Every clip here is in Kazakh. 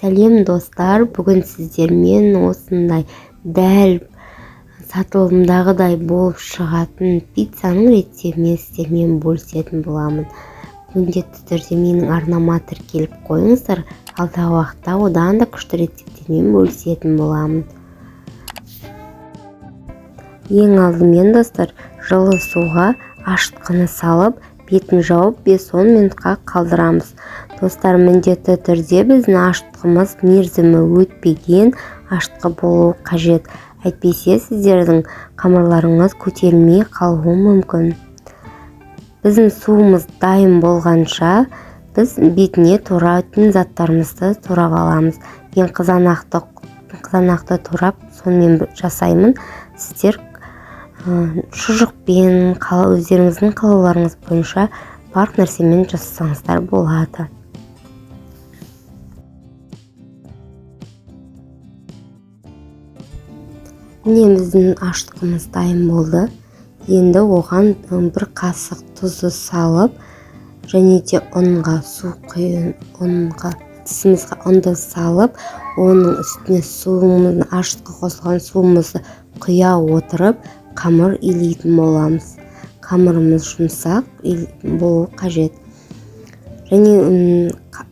Сәлем, достар! Бүгін сіздермен осындай дәл сатылымдағыдай болып шығатын пиццаның рецептімен сіздермен бөлісетін боламын. Міндетті түрде менің арнама тіркеліп қойыңыздар. Алдағы уақытта одан да күшті рецепттермен бөлісетін боламын. Ең алдымен, достар, жылы суға ашытқыны салып, бетін жауып 5-10 минутқа қалдырамыз. Достар, міндетті түрде біздің ашытқымыз мерзімі өтпеген ашытқы болуы қажет. Әйтпесе сіздердің қамырларыңыз көтерілмей қалуы мүмкін. Біздің суымыз дайын болғанша біз бетіне турайтын заттарымызды турап аламыз. Мен қызанақты турап, сонымен жасаймын. Сіздер шұжықпен, өздеріңіздің қалауларыңыз бойынша барлық нәрсемен жасасаңыздар болады. Міне, біздің ашытқымыз дайын болды. Енді оған бір қасық тұзды салып, және де ұнға су құйын, ұнға ыдысымызға ұнды салып, оның үстіне суымыз, ашытқы қосылған суымызды құя отырып, қамыр илейтін боламыз. Қамырымыз жұмсақ болуы қажет. Және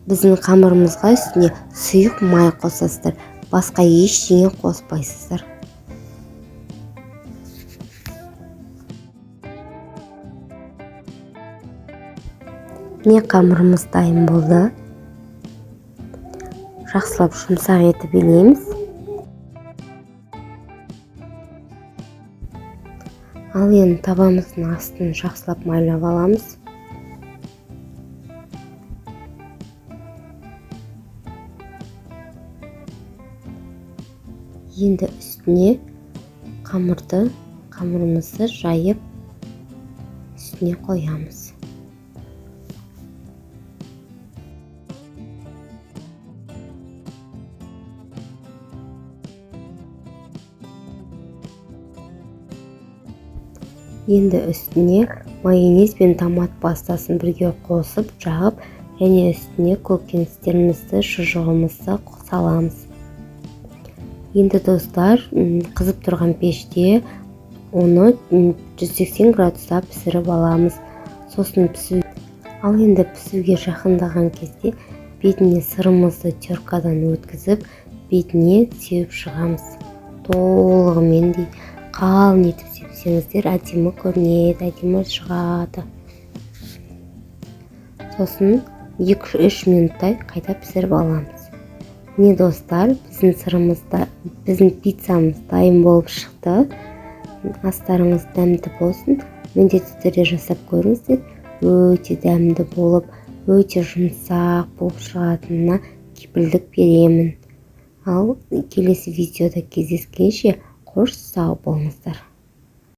біздің қамырымызға үстіне сұйық май қосасыздар, басқа ештеңе қоспайсыздар. Міне, қамырымыз дайын болды. Жақсылап жұмсақ етіп илейміз. Ал енді табамыздың астын жақсылап майлап аламыз. Енді үстіне қамырымызды жайып үстіне қоямыз. Енді үстіне майонез бен томат пастасын бірге қосып жағып, және үстіне көкөністерімізді, шұжығымызды саламыз. Енді, достар, қызып тұрған пеште оны 180 градуста пісіріп аламыз. Сосын пісу. Ал енді пісуге жақындаған кезде бетіне сырымызды теркадан өткізіп, бетіне сеуіп шығамыз. Толығымен де қалың етіп сепсеңіздер, әдемі көрінеді, әдемі шығады. Сосын 2-3 минуттай қайта пісіріп аламыз. Міне, достар, біздің сырымыз да, біздің пиццамыз дайын болып шықты. Астарыңыз дәмді болсын. Міндетті түрде жасап көріңіздер. Өте дәмді болып, өте жұмсақ болып шығатынына кепілдік беремін. Ал келесі видеода кездескенше қош сау болыңыздар.